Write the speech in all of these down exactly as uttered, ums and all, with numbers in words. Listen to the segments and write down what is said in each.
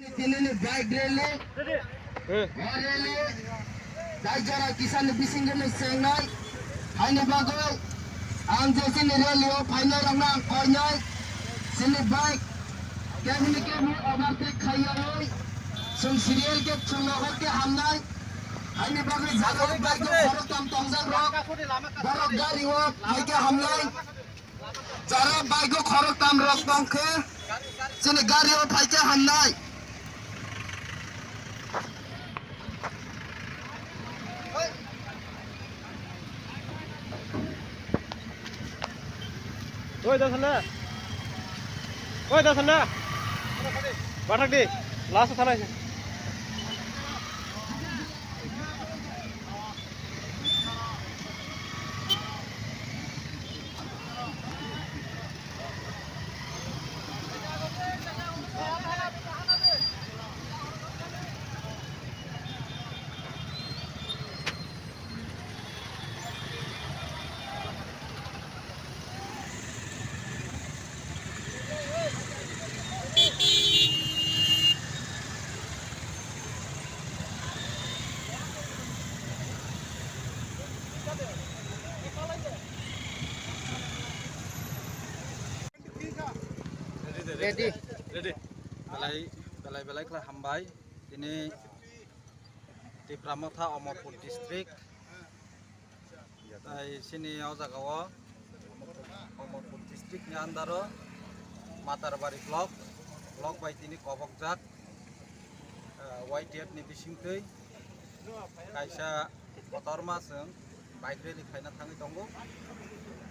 Tinini bike rally, o rally, jai jora Kisan ni bisingo no chengnai, haini bagwi ang je chini rally o phainai rokno ang koinai, chini bike kebini kebo overtake khaiyawi, chwng serial khe chwng nohor khe hamnai, haini bagwi jaga o bike o khoroktham tongjak rok, borok gari o phai khe hamnai. Jara bike o khoroktham rok tong khe chini gari o phai khe hamnai. Oi, dasana. Oi, dasana. Bathak di. Last thalai. Ready. Ready. Belai, belai, belai khlai hambai. Tini Tipra Motha, Amarpur district. Tai sini o jaga o Amarpur district ni under o Matarbari block, block bai tini kobokjak, eh, Y T F ni bisingtwi kaisa kotorma chwng bike rally khaina thangwi tongo.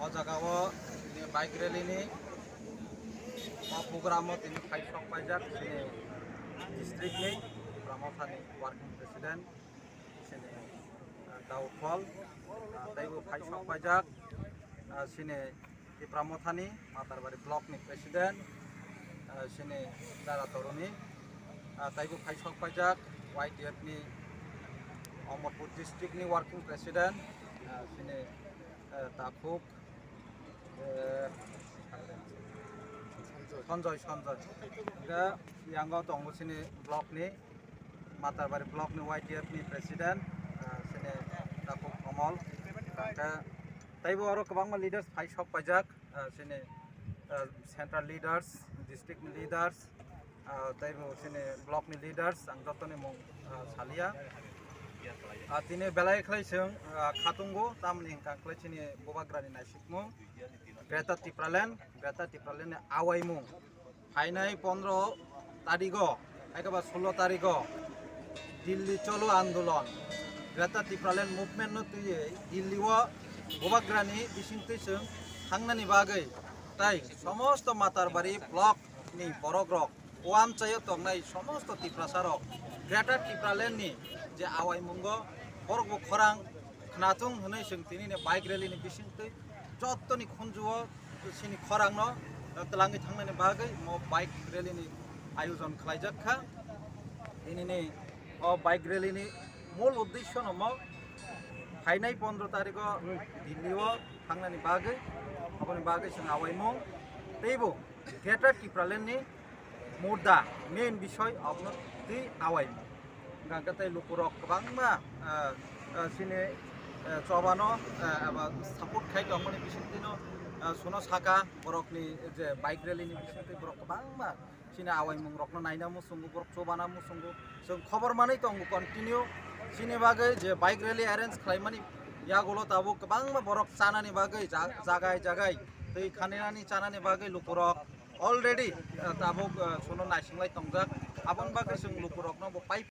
O jaga o tini bike rally ni o program o tini khai sok paijak chini district ni Tipra Motha ni working president. Sini, ah, Daud Paul, ah, taibo phai sok paijak, ah, sini Tipra Mothani Matarbari block ni president, ah, sini Dara Toroni, ah, taibo phai sok paijak Y T F ni Amarpur district ni working president, ah, sini, eh, Takhuk, eh, Sanjoy, Sanjoy. Hingke yango tongo sini block ni Matarbari block ni Y T F ni president, ah, sini Takhuk Komol. Hingke taibo oro kwbangma leaders phai sok paijak, ah, sini, ah, central leaders, district ni leaders, ah, taibo sini block ni leaders, ang jotoni mung, ah, salia. Ah, tini belai khlai chwng, ah, khatungo, tamni hwnkha khlai chini bubagrani naisikmung. Greater Tipraland, Greater Tipraland ni awaimung. Phainai pondro tarigo, hai khe ba sulo tarigo Delhi Cholo Andolon, Greater Tipraland Movement no twiwi Delhi o bubagrani bisingtwi chwng thangnani bagwi tai somosto Matarbari block ni borok rok, o amchaio tongnai somosto Tiprasa rok, Greater Tipraland ni je awaimungo borok bo khorang khnathung hwnwi chwng tini ni bike rally ni bisingtwi jottoni khunjuo sini khorangno twlangwi thangnani bagwi mo bike rally ni ayojon khlaijak kha. Tini ni o bike rally ni mul uddesho no mo phainai pondro tarikh o Delhi o thangnani bagwi, aboni bagwi chwng awaimung teibo Greater Tipraland ni mudda, main bisoi abono twi awai. Hingkha khe tei lukurok kwbangma, ah, ah, chini, ah, chobano, ah, eba support khai tongmani bisingtwino, ah, suno saka borokni je bike rally ni bisingtwi borok kwbangma chini awaimungrokno naina muchungo, borok chobana muchungo. Chwng khobor manwi tongo continue chini bagwi je bike rally arrange khlaimani yagulo tabuk kwbangma borok chanani bagwi ja-, jagai jagai twi khanani chanani bagwi lukurok already, ah, tabuk, ah, suno naisinglai tongjak. Aboni bagwi chwng lukurokno bo pai